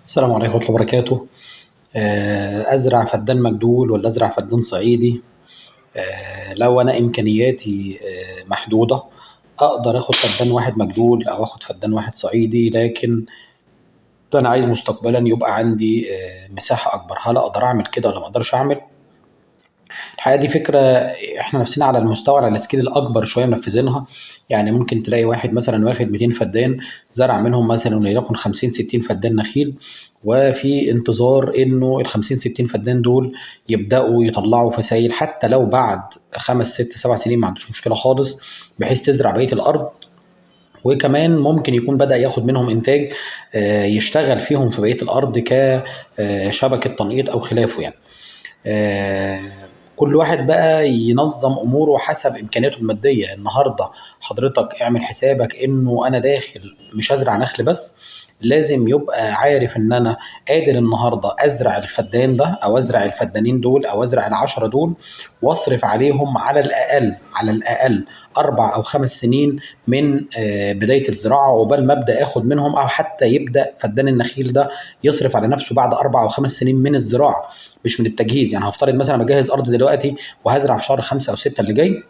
السلام عليكم ورحمة الله وبركاته. أزرع فدان مجدول ولا أزرع فدان صعيدي؟ لو أنا إمكانياتي محدودة أقدر آخد فدان واحد مجدول أو آخد فدان واحد صعيدي، لكن أنا عايز مستقبلا يبقى عندي مساحة أكبر. هل أقدر أعمل كده ولا ما أقدرش أعمل؟ الحقيقة دي فكرة إحنا نفسنا على المستوى، على ال scale الأكبر شوية منفذينها. يعني ممكن تلاقي واحد مثلا واخد 200 فدان، زرع منهم مثلا وليكن 50 60 فدان نخيل، وفي انتظار إنه ال 50 60 فدان دول يبدأوا يطلعوا فسايل حتى لو بعد 5 6 7 سنين، ما عندوش مشكلة خالص، بحيث تزرع بقية الأرض. وكمان ممكن يكون بدأ ياخد منهم إنتاج يشتغل فيهم في بقية الأرض كشبكة تنقيط أو خلافه. يعني كل واحد بقى ينظم أموره حسب إمكانياته المادية. النهاردة حضرتك اعمل حسابك إنه أنا داخل مش هزرع نخل بس، لازم يبقى عارف إن أنا قادر النهاردة أزرع الفدان ده أو أزرع الفدانين دول أو أزرع ال10 دول، وأصرف عليهم على الأقل، على الأقل 4 أو 5 سنين من بداية الزراعة، عقبال ما أبدأ آخد منهم، أو حتى يبدأ فدان النخيل ده يصرف على نفسه بعد 4 أو 5 سنين من الزراعة، مش من التجهيز. يعني هفترض مثلا بجهز أرض دلوقتي وهزرع في شهر 5 أو 6 اللي جاي،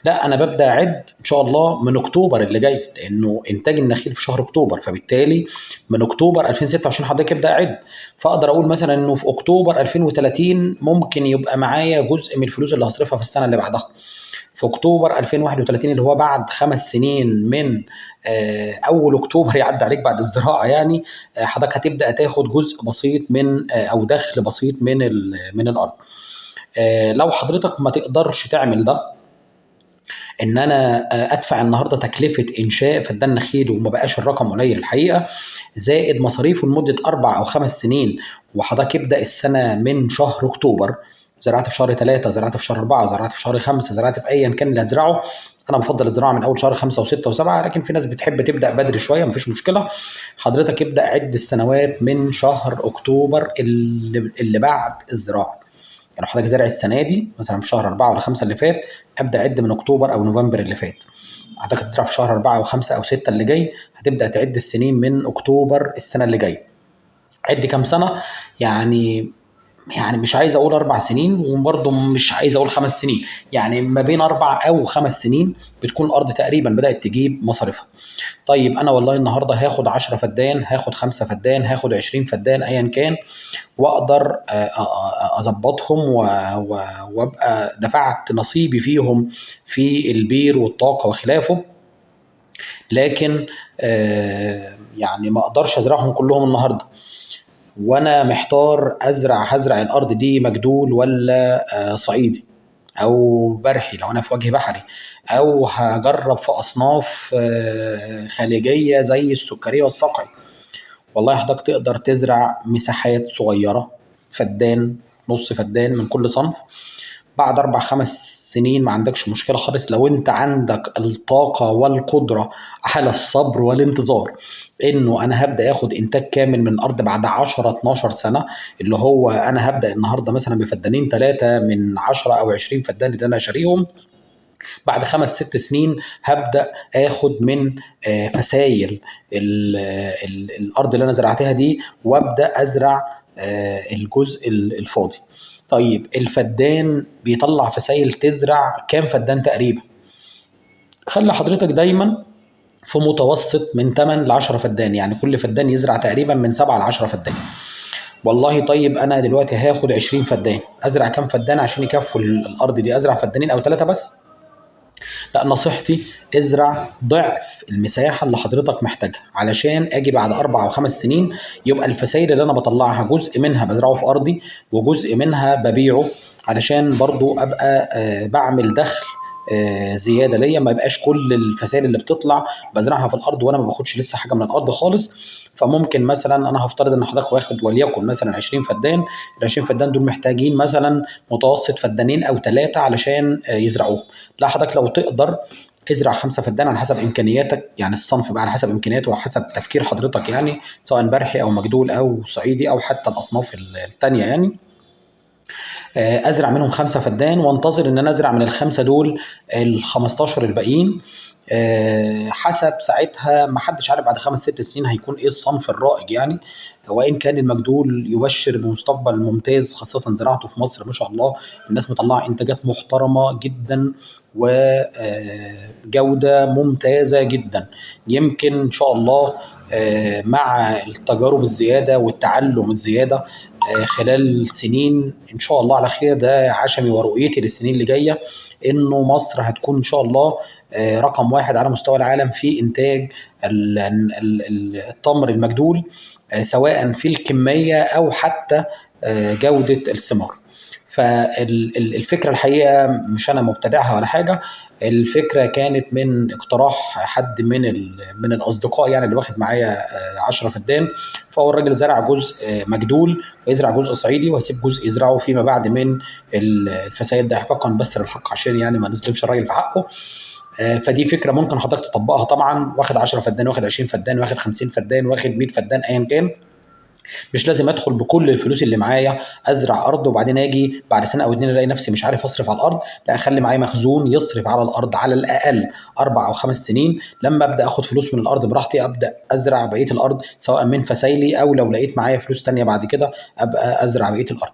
لا أنا ببدأ أعد إن شاء الله من أكتوبر اللي جاي، لأنه إنتاج النخيل في شهر أكتوبر، فبالتالي من أكتوبر 2026 حضرتك ابدأ أعد. فأقدر أقول مثلا إنه في أكتوبر 2030 ممكن يبقى معايا جزء من الفلوس اللي هصرفها في السنة اللي بعدها. في أكتوبر 2031 اللي هو بعد 5 سنين من أول أكتوبر يعدي عليك بعد الزراعة، يعني حضرتك هتبدأ تاخد جزء بسيط من أو دخل بسيط من الأرض. لو حضرتك ما تقدرش تعمل ده، إن أنا أدفع النهاردة تكلفة إنشاء فدان نخيل وما بقاش الرقم قليل الحقيقة، زائد مصاريفه لمدة 4 أو 5 سنين، وحضرتك ابدأ السنة من شهر أكتوبر، زرعت في شهر 3، زرعت في شهر 4، زرعت في شهر 5، زرعت في أيا كان اللي هزرعه. أنا بفضل الزراعة من أول شهر 5 و6 و7، لكن في ناس بتحب تبدأ بدري شوية، مفيش مشكلة. حضرتك ابدأ عد السنوات من شهر أكتوبر اللي بعد الزراعة. يعني لو حضرتك زارع السنة دي مثلا في شهر 4 ولا 5 اللي فات، أبدأ عد من أكتوبر أو نوفمبر اللي فات. حضرتك هتزرع في شهر 4 أو 5 أو 6 اللي جاي، هتبدأ تعد السنين من أكتوبر السنة اللي جاية. عد كام سنة؟ يعني مش عايز أقول 4 سنين، وبرضه مش عايز أقول 5 سنين، يعني ما بين 4 أو 5 سنين بتكون الأرض تقريبا بدأت تجيب مصاريفها. طيب أنا والله النهاردة هاخد 10 فدان، هاخد 5 فدان، هاخد 20 فدان، أيا كان، وأقدر أظبطهم وأبقى دفعت نصيبي فيهم في البير والطاقة وخلافه، لكن يعني ما أقدرش أزرعهم كلهم النهاردة، وأنا محتار هزرع الأرض دي مجدول ولا صعيدي أو برحي لو أنا في وجه بحري، أو هجرب في أصناف خليجية زي السكرية والصقعي. والله حضرتك تقدر تزرع مساحات صغيرة، فدان، نص فدان من كل صنف، بعد 4 5 سنين ما عندكش مشكلة خالص، لو أنت عندك الطاقة والقدرة على الصبر والانتظار إنه أنا هبدأ آخد إنتاج كامل من الأرض بعد 10 12 سنة، اللي هو أنا هبدأ النهاردة مثلا بفدانين 3 من 10 أو 20 فدان اللي أنا شاريهم، بعد 5 6 سنين هبدأ آخد من فسايل الأرض اللي أنا زرعتها دي، وأبدأ أزرع الجزء الفاضي. طيب الفدان بيطلع فسايل، تزرع كام فدان تقريبا؟ خلي حضرتك دايما في متوسط من 8 ل 10 فدان، يعني كل فدان يزرع تقريبا من 7 ل 10 فدان. والله طيب أنا دلوقتي هاخد 20 فدان، أزرع كام فدان عشان يكفوا الأرض دي؟ أزرع فدانين أو 3 بس؟ لا، نصيحتي ازرع ضعف المساحة اللي حضرتك محتاجها، علشان أجي بعد 4 أو 5 سنين يبقى الفسائل اللي أنا بطلعها جزء منها بزرعه في أرضي وجزء منها ببيعه، علشان برضو أبقى بعمل دخل زيادة ليا، ما يبقاش كل الفسائل اللي بتطلع بزرعها في الأرض وأنا ما باخدش لسه حاجة من الأرض خالص. فممكن مثلا أنا هفترض إن حضرتك واخد وليكن مثلا 20 فدان، ال 20 فدان دول محتاجين مثلا متوسط فدانين أو 3 علشان يزرعوهم. لا حضرتك لو تقدر ازرع 5 فدان على حسب إمكانياتك، يعني الصنف بقى على حسب إمكانياته وعلى حسب تفكير حضرتك، يعني سواء برحي أو مجدول أو صعيدي أو حتى الأصناف التانية. يعني أزرع منهم 5 فدان وانتظر إن أنا أزرع من ال5 دول ال15 الباقيين. حسب ساعتها ما حدش عارف بعد 5 6 سنين هيكون ايه الصنف الرائج يعني. وان كان المجدول يبشر بمستقبل ممتاز، خاصة زراعته في مصر ما شاء الله، الناس مطلعه انتاجات محترمه جدا وجوده ممتازة جدا. يمكن ان شاء الله مع التجارب الزيادة والتعلم الزيادة خلال سنين ان شاء الله على خير، ده عشمي ورؤيتي للسنين اللي جاية، انه مصر هتكون ان شاء الله رقم 1 على مستوى العالم في انتاج التمر المجدول، سواء في الكمية او حتى جوده الثمار. فالفكرة الحقيقة مش انا مبتدعها ولا حاجة، الفكرة كانت من اقتراح حد من الاصدقاء يعني اللي واخد معايا 10 فدان. فهو الراجل زرع جزء مجدول ويزرع جزء صعيدي، وهيسيب جزء يزرعه فيما بعد من الفسائل ده احقاقا بس للحق عشان يعني ما نظلمش الراجل في حقه. فدي فكرة ممكن حضرتك تطبقها طبعا، واخد 10 فدان، واخد 20 فدان، واخد 50 فدان، واخد 100 فدان، ايا كان. مش لازم ادخل بكل الفلوس اللي معايا ازرع ارض وبعدين اجي بعد سنة او 2 الاقي نفسي مش عارف اصرف على الارض، لا، اخلي معايا مخزون يصرف على الارض على الاقل 4 او 5 سنين. لما ابدا اخد فلوس من الارض براحتي ابدا ازرع بقية الارض، سواء من فسايلي او لو لقيت معايا فلوس تانية بعد كده ابقى ازرع بقية الارض.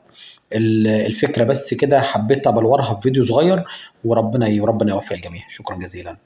الفكرة بس كده حبيت ابلورها في فيديو صغير، وربنا يوفق الجميع. شكرا جزيلا.